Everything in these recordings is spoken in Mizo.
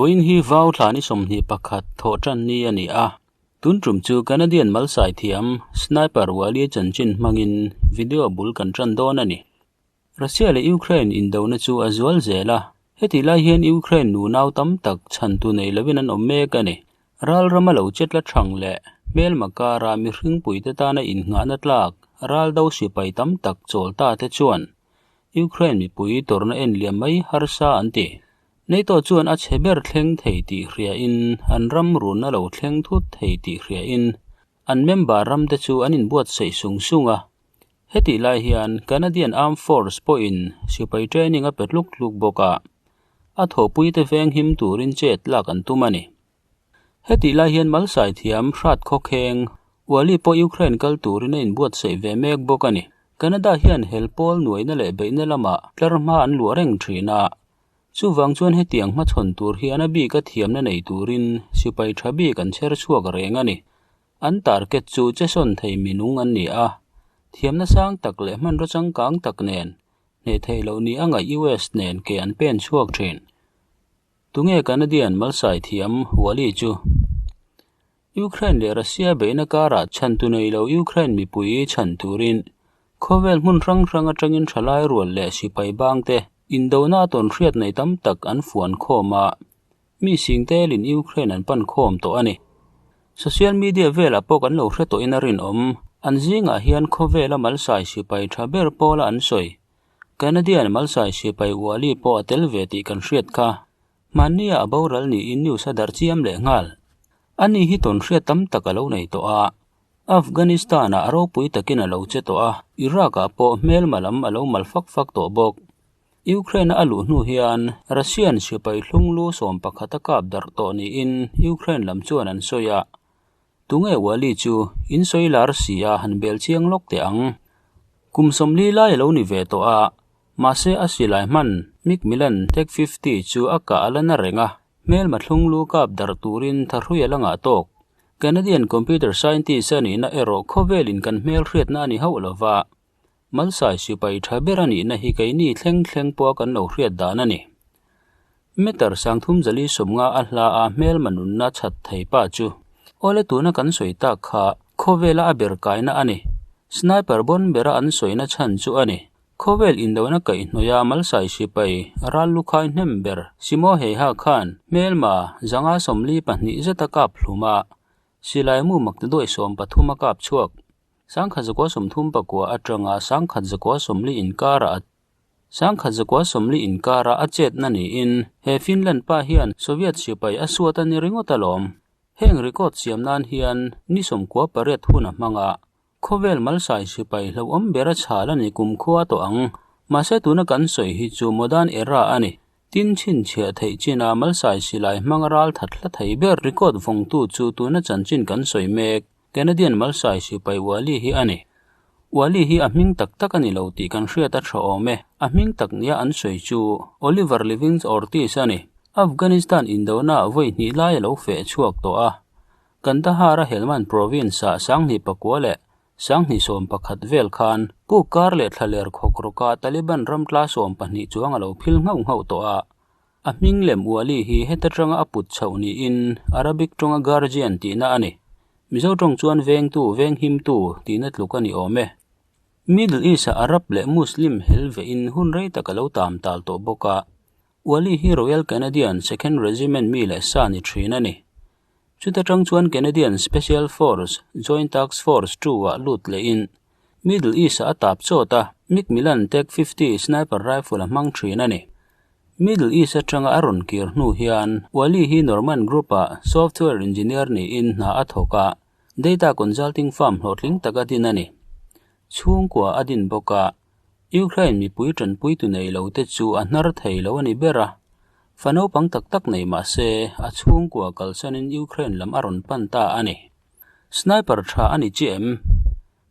Vawiin hi vau thla ni 21 thawh tan ni a ni a. Tun tum chu Canadian malsai thiam Sniper Wali chanchin hmangin video bul kan tan dawn a ni. Russia leh Ukraine indona chu a zual zel a, hetih lai hian Ukraine nu nau tam tak chhantu nei lovin an awm mek a ni. Ral rama lo chetla thang leh hmelma kara mihring puite tana innghahna tlak ral do sipai tam tak chawl ta te chuan Ukraine mipui tawrhna en liam mai harsa an ti. NATO chuan a chhe ber thleng thei tih hriain an ram runna lo thleng thut thei tih hriain an member ram te chu an inbuatsaih sung sung a. Hetih lai hian Canadian Armed Force pawhin sipai training a pe tluk tluk bawk a, a thawhpuite veng him turin chet lak an tum a ni. Hetih lai hian malsai thiam hrat khawkheng Wali pawh Ukraine kal turin a inbuatsaih ve mek bawk a ni. Canada hian hel pawl nuaina leh beihna lamah tlar hma an luah reng thin a, chuvang chuan hetiang hmachhawn tur hian a bika thiamna nei turin sipai tha bik an chher chhuak reng a ni. An target chu chesawn thei minung an ni a, thiamna sang tak leh hmanraw changkang tak nen hneh theih loh ni a ngaih US nen ke an pen chhuak thin. Tunge Canadian malsai thiam Wali chu? Ukraine leh Russia beihna karah chhantu nei lo Ukraine mipui chhan turin khawvel hmun hrang hrang atangin thalai rual leh sipai bangte indona a tawn hriat nei tam tak an fuan khawm a, Mi sing telin Ukraine an pan khawm tawh a ni. Social media velah pawh kan lo hre tawhin a rinawm. An zingah hian khawvela malsai sipai tha ber pawla an sawi. Canadian malsai sipai Wali pawh a tel ve tih kan hriat kha. Hmannia a boral niin news a darh chiam leh nghal. Ani hi tawn hriat tam tak a lo nei tawh a. Afghanistan-ah a ropui takin a lo che tawh a, Iraq-ah pawh hmelma lam a lo mal fak fak tawh bawk. Ukraine a luh hnu hian Russian sipai hlunglu 11 a kap darh tawh niin Ukraine lam chuan an sawi a. Tunge Wali chu in sawi lar si a han bel chiang lawk teh ang. Kum 40 lai a lo ni ve tawh a, mahse a silai hman McMillan Tech 50 chu a kah a la na reng a, hmelma thlunglu kap darh turin thahrui a la ngah tawk. Canadian computer scientist a nihna erawh khawvelin kan hmelhriatna a ni hauh lova. Malsai sipai tha ber a nihna hi keini thleng thleng pawha kan lo hriat dan a ni. Meter 350 a hla a hmelma nunna chhat thei pa chu awle tuna kan sawi tak kha khawvela a ber kaina a ni. Sniper bawn bera an sawina chhan chu a ni. Khawvel indona kaihhnawih a Malsai sipai ral lukhai hnem ber Simo Heiha khan hmelma 542 zeta kap hlum a, silai mu mak ti duai 13 a kap chhuak. 1939 atanga 1940 inkara 1940 inkara a chetna niin he Finland pa hian Soviet sipai a suat a ni ringawt alawm. Heng record siam nan hian ni 98 hun a hmanga khawvel malsai sipai hlauhawm ber a chhal a ni kumkhua tawh ang. Mahse tuna kan sawi hi chu modern era a ni. Tin chhinchhiah theih china malsai silai hmanga ral that hla thei ber record vawngtu chu tuna chanchin kan sawi mek. Canadian malsai sipai Wali hi a ni. Wali hi a hming tak tak a ni lo tih kan hriat a tha awm e. A hming tak nia an sawi chu Oliver Livings Ortiz a ni. Afghanistan indona vawi hnih lai a lo feh chhuak tawh a. Kandahar a Helmand province-ah 2009 leh 2011 vel khan puk kar leh thlaler khawk rawka Taliban ram tla 12 chuang a lo phil nghauh nghauh tawh a. A hming lem Wali hi heta tanga a put chhoh niin Arabic tawnga guardian tihna a ni. Mizo tawng chuan vengtu, venghimtu tihna tluk a ni awm e. Middle East-a Arab leh Muslim hel vein hun rei tak a lo tam tal tawh bawk a. Wali hi Royal Canadian Second Regiment mi leh sa ni thin a ni. Chuta tang chuan Canadian Special Force, Joint Task Force 2-ah lut lehin Middle East-ah a tap chawt a, McMillan Tech 50 sniper rifle a hmang thin a ni. Middle East atanga a rawn kir hnu hian Wali hi Norman Group-ah software engineer niin hna a thawk a, data consulting firm hlawhtling tak a din a ni. Chhungkua a din bawk a, Ukraine mipui tanpuitu nei lo te chu a hnar thei lo a ni ber a. Fa naupang tak tak nei mah se, a chhungkua kalsanin Ukraine lam a rawn pan ta a ni. Sniper tha a ni chiah em?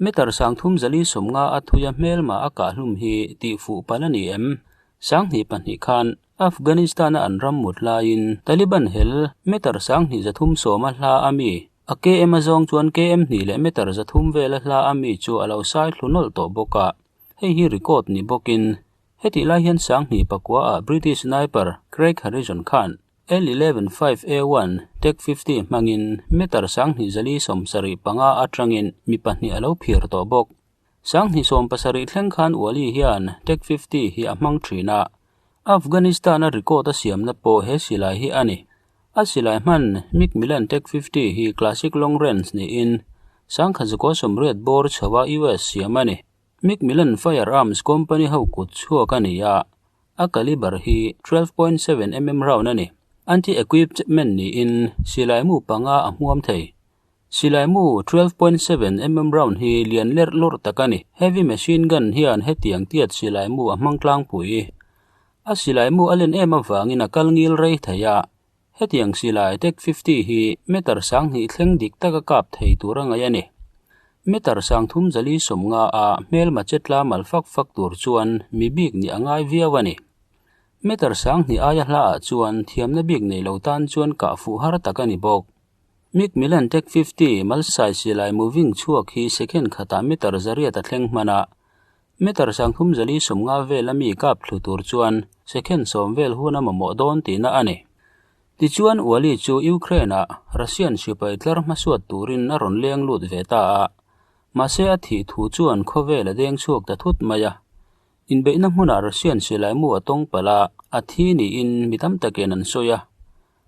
Meter 350 a thuia hmelma a kah hlum hi tih fuh palh a ni em? 2002 khan Afghanistan-a an ram mut laiin Taliban hel meter 2310 a hla a mi, a km a zawng chuan km hnih leh meter 300 vel a hla a mi chu a lo sai thlu nawlh tawh bawk a. Hei hi record ni bawkin hetih lai hian 2009 ah British sniper Craig Harrison khan. L-11-5A1 Tech 50 hmangin meter 2475 atangin mi pahnih a lo phir tawh bawk. 2017 thleng khan Wali hian Tech 50 hi a hmang thin a, Afghanistan-a record a siamna pawh he silai hi a ni. A silai hman McMillan Tech 50 hi classic long range niin 1980 bawr chhoa US siam a ni. McMillan Firearms Company ho kut chhuak a ni a, a caliber hi 12.7 mm round a ni. Anti-equipment niin silai mu panga a hmuam thei. Silai mu 12.7 mm round hi lian lerh lawrh tak a ni. Heavy machine gun hian hetiang tiat silai mu a hmang tlangpui. A silai mu a len em avangin a kal ngil rei thei a. Hetiang silai Tech 50 hi meter 2000 thleng dik taka kap thei tur a ngaih a ni. Meter 3450 a hmelma chetla mal fak fak tur chuan mi bik nih a ngai viau a ni. Meter 2000 aia hlaah chuan thiamna bik nei lo tan chuan kah fuh har tak a ni bawk. McMillan Tech 50 malsai silai moving chhuak hi second khatah meter 800 a thleng hman a, meter 3450 vel a mi kap thlu tur chuan second 10 vel hun a mamawh dawn tihna a ni. Tichuan Wali chu Ukraine-ah Russian sipai tlar hmasuat turin a rawn leng lut ve ta a, mahse a thih thu chuan khawvel a deng chhuak ta thut mai a. Inbeihna hmunah Russian silai mu a tawng palh a, a thi niin mi tam takin an sawi a.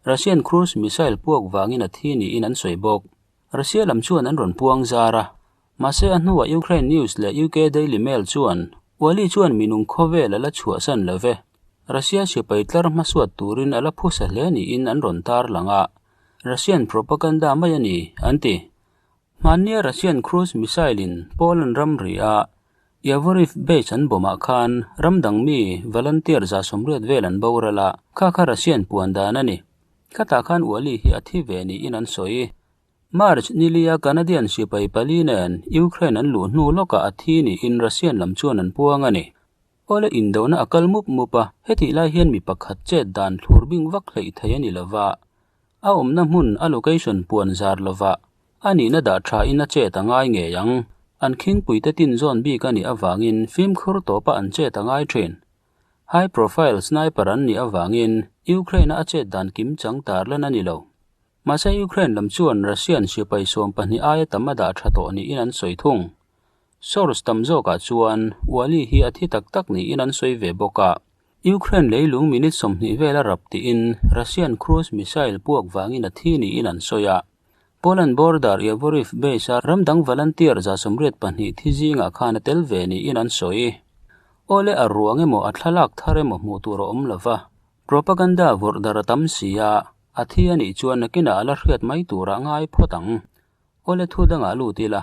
Russian cruise missile puak vangin a thi niin an sawi bawk. Russia lam chuan an rawn puang zar a. Mahse a hnuah Ukraine News leh UK Daily Mail chuan Wali chuan minung khawvel a la chhuahsan lo ve. Russia sipai tlar hmasuat turin a la phusa hle niin an rawn tar lang a. Russian propaganda mai a ni, an ti. Hmannia Russian cruise missile in Poland ram ri a Yavoriv base an bomah khan ram dang mi volunteer 80 vel an boral a, kha kha Russian puan dan a ni. Khatah khan Wali hi a thi ve niin an sawi. March nilia Canadian sipai pali nen Ukraine an luh hnu lawkah a thi niin Russian lam chuan an puang a ni. Awle indona a kal mup mup a, hetih lai hian mi pakhat chet dan thlur bing vak hleih thei a ni lova. A awmna hmun a location puan zar lova a nihna dah tha in a chet a ngai ngei ang. An khingpuite tin zawn bik a nih avangin fimkhur tawpa an chet a ngai thin. High profile sniper an nih avangin Ukraine-a a chet dan kim chang tarlan a ni lo. Mahse Ukraine lam chuan Russian sipai 12 aia tam a dah tha tawh niin an sawi thung. Source tam zawkah chuan Wali hi a thi tak tak niin an sawi ve bawk a. Ukraine leilung minute 20 vel a rap tiin Russian cruise missile puak vangin a thi niin an sawi a. Poland border Yavoriv base a ramdang volunteer 82 thi zingah khan a tel ve niin an sawi. Awle a ruang emaw a thlalak thar emaw hmuh tur a awm lova. Propaganda vawrh dar a tam si a, a thi a nih chuan nakinah a la hriat mai turah ngai phawt ang. Awle thu dangah lut ila.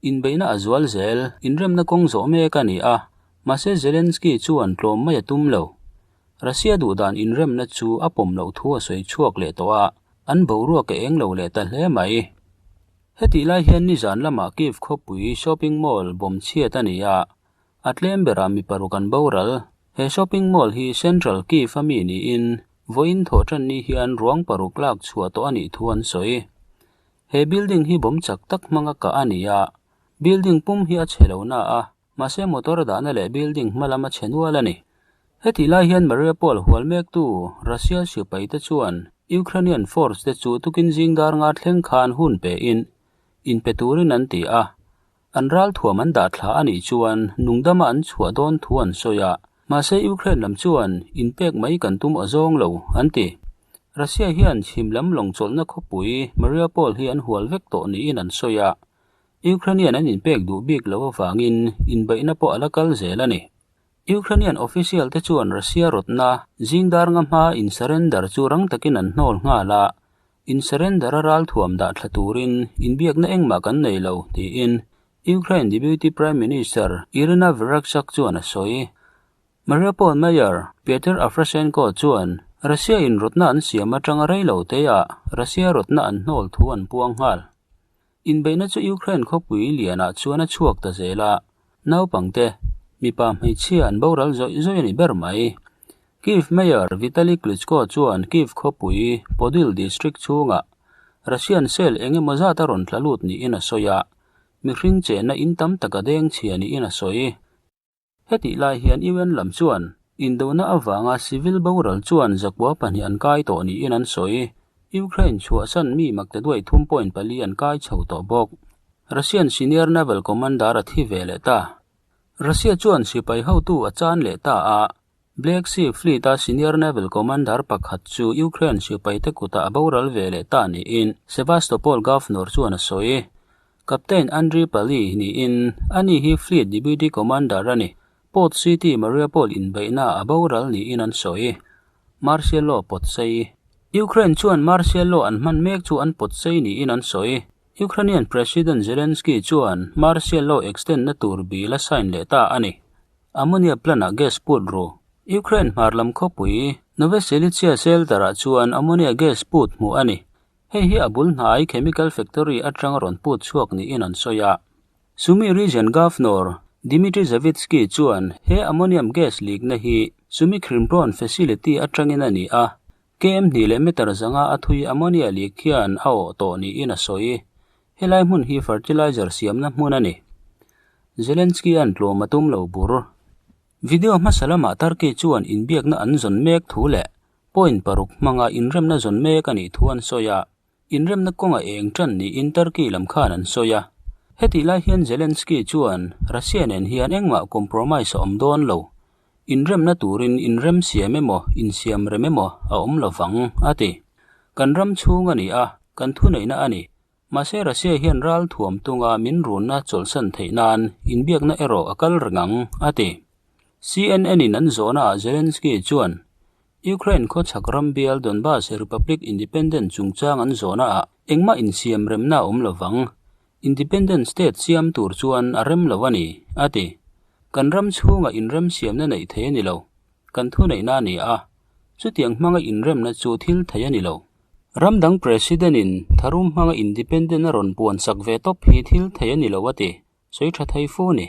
Inbeihna a zual zel, inremna kawng zawh mek a ni a, mahse Zelensky chuan tlawm mai a tum lo. Russia duhdan inremna chu a pawm loh thu a sawi chhuak leh tawh a, an boruak a eng lo leh ta hle mai. Hetih lai hian nizan lamah Kyiv khawpui shopping mall bawm chhiat a ni a, a tlem berah mi paruk an boral. He shopping mall hi Central Kyiv a mi niin vawiin thawhṭan ni hian ruang paruk lak chhuah tawh a nih thu an sawi. He building hi bawm chak tak hmanga kah a ni a, building pum hi a chhe lo na a, mahse motor dahna leh building hma lam a chhe nual a ni. Hetih lai hian Mariupol hual mektu Russia sipai te chuan Ukrainian force te chu tukin zing dar nga thleng khan hun pein inpe turin an ti a, an ral thuam an dah thla a nih chuan nungdama an chhuah dawn thu an sawi a, mahse Ukraine lam chuan inpek mai kan tum a zawng lo, an ti. Russia hian chhim lam lawng chawlhna khawpui Mariupol hi an hual vek tawh niin an sawi a, Ukrainian an inpek duh bik lo avangin inbeihna pawh a la kal zel a ni. Ukrainian official te chuan Russia rawtna zing dar nga hma in surrender chu rang takin an hnawl nghal a, in surrender a ral thuam dah thla turin inbiakna engmah kan nei lo, tiin Ukraine Deputy Prime Minister Iryna Vereshchuk chuan a sawi. Mariupol Mayor Petr Afrashenko chuan Russia in rawtna an siam atanga rei lo teah Russia rawtna an hnawl thu an puang nghal. Inbeihna chu Ukraine khawpui lianah chuan a chhuak ta zel a, naupangte, mipa hmeichhia an boral zawih zawih a ni ber mai. Kyiv Mayor Vitali Klitschko chuan Kyiv khawpui Podil district chhungah Russian shell eng emaw zat a rawn tla lut niin a sawi a, mihring chenna in tam tak a deng chhia niin a sawi. Hetih lai hian UN lam chuan Indona avanga civil boral chuan 200 an kai tawh niin an sawi. Ukraine chhuahsan mi maktaduai 3.4 an kai chho tawh bawk. Russian senior naval commander a thi ve leh ta. Russia chuan sipai hotu a chan leh ta a, Black Sea Fleet-a senior naval commander pakhat chu Ukraine sipaite kutah a boral ve leh ta niin Sevastopol governor chuan a sawi. Captain Andriy Paliy niin ani hi Fleet deputy commander a ni. Port City Mariupol inbeihna a boral niin an sawi. Martial law pawt sei. Ukraine chuan martial law an hman mek chu an pawt sei niin an sawi. Ukrainian President Zelensky chuan martial law extend na tur bill a sign leh ta a ni. Ammonia plant-ah gas put ru. Ukraine hmar lam khawpui Novoselytsia shelter-ah chuan ammonia gas put hmuh a ni. Hei hi a bul hnai chemical factory atanga rawn put chhuak niin an sawi a. Sumy Region Governor Dmitry Zavitsky chuan he ammonium gas leak-na hi Sumy Khrimpron facility atangin a ni a, KM hnih leh meter zanga a thui ammonia leak hian a awh tawh niin a sawi. Helai hmun hi fertilizer siamna hmun a ni. Zelensky-a'n tlawm a tum lo bur. Video hmasa lamah Turkey chuan inbiakna an zawn mek thu leh point paruk hmanga inremna zawn mek a nih thu an sawi a. Inremna kawnga eng tan niin Turkey lam khan an sawi a. Hetih lai hian Zelensky chuan Russia nen hian engmah compromise a awm dawn lo. Inremna turin inrem siam emaw insiam rem emaw a awm lo vang, a ti. Kan ram chhung a ni a, kan thuneihna a ni. Mahse Russia hian ral thuam tunga min runna chawlhsan theih nan inbiakna erawh a kal reng ang, a ti. CNN in an zawhnaah Zelensky chuan Ukraine khawchhak ram bial Donbas Republic independent chungchang an zawhnaah engmah insiam remna a awm lo vang. Independent state siam tur chuan a rem lo a ni, a ti. Kan ram chhungah inrem siamna neih thei a ni lo. Kan thuneihna a ni a, chutiang hmanga inremna chu thil thei a ni lo. Ram dang President-in tharum hmanga independent a rawn puan sak ve tawp hi thil thei a ni lo a ti. Sawi tha thei fu a ni.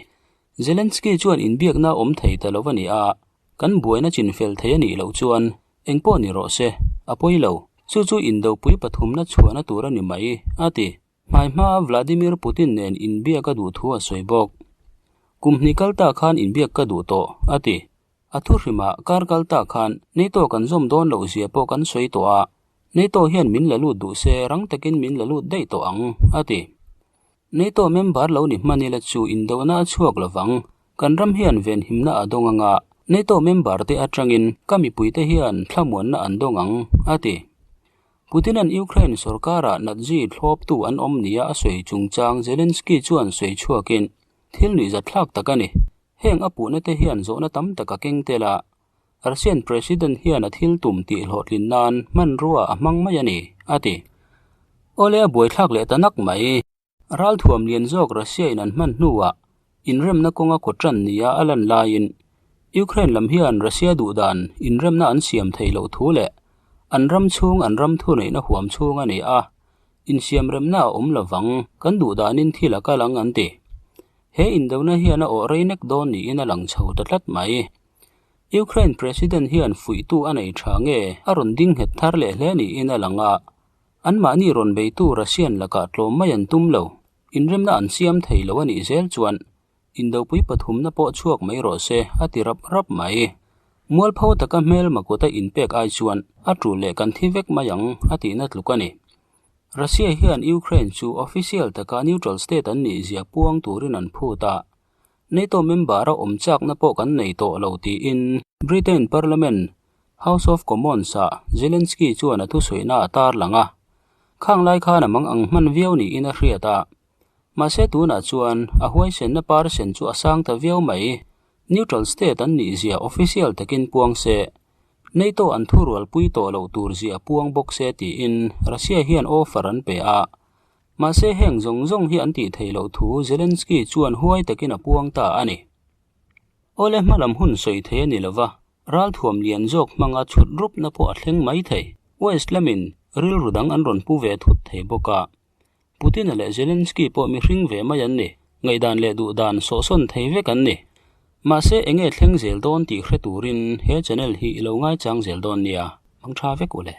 Zelensky chuan inbiakna awm thei ta lo a ni a, kan buaina chinfel thei a nih loh chuan eng pawh ni rawh se, a pawi lo. Chu chu indopui pathumna chhuahna tur a ni mai, a ti. Hmai hmaa Vladimir Putin nen inbiak a duh thu a sawi bawk. Kum hnih kal ta khan inbiak ka duh tawh, a ti. A thu hrimah kar kal ta khan NATO kan zawm dawn loh zia pawh kan sawi tawh a, NATO hian min la lut duh se rang takin min la lut daih tawh ang, a ti. NATO member lo ni hman ila chu indona a chhuak lovang. Kan ram hian venhimna a dawng anga NATO member te atangin ka mipuite hian thlamuanna an dawng ang, a ti. Putin-a'n Ukraine sorkarah Nazi thlawptu an awm nia a sawi chungchang Zelensky chuan sawi chhuakin, Thil nuihzatthlak tak a ni. Heng a puhna te hian zawhna tam tak a keng tel a. Russian President hian a thil tum tih hlawhtlin nan hmanrua a hmang mai a ni, a ti. Awle a buaithlak leh ta nak mai. Ralthuam lian zawk Russia in an hman hnuah inremna kawnga kawt tan nia a lan laiin Ukraine lam hian Russia duhdan inremna an siam theih loh thu leh an ram chhung an ram thuneihna huam chhung a ni a, insiamremna a awm lovang kan duhdanin thil a kal ang an ti. He indona hian a awh rei nek dawn niin a lang chho ta tlat mai. Ukraine President hian fuihtu a nei tha nge a rawn ding nghet thar leh hle niin a lang a, Anmahni rawn beitu Russian lakah tlawm mai an tum lo. Inremna an siam thei lo a nih zel chuan Indopui pathumna pawh chhuak mai rawh se a ti rap rap mai. Mualpho taka hmelma kuta inpek ai chuan a tul leh kan thi vek mai ang a tihna tluk a ni. Russia hian Ukraine chu official taka neutral state an nih zia puang turin an phut a, NATO member a awm chakna pawh kan nei tawh lo tiin Britain Parliament House of Commons-ah Zelensky chuan a thusawiina a tarlang a, khang lai khan a mang ang hman viau niin a hriat a. Mahse tunah chuan a huaisenna parsen chu a sang ta viau mai. Neutral state an nih zia official takin puang se, NATO an thurualpui tawh loh tur zia puang bawk se tiin Russia hian offer an pe a. Mahse heng zawng zawng hi an tih theih loh thu Zelensky chuan huai takin a puang ta a ni. Awle hmalam hun sawi thei a ni lova, Ralthuam lian zawk hmanga chhut rupna pawh a thleng mai thei. West lamin rilru dang an rawn pu ve thut thei bawk a. Putin-a leh Zelensky pawh mihring ve mai an ni. Ngaihdan leh duhdan sawhsawn thei vek an ni. Mahse enge thleng zel dawn tih hre turin he channel hi i lo ngaichang zel dawn nia. Mang tha vek u le.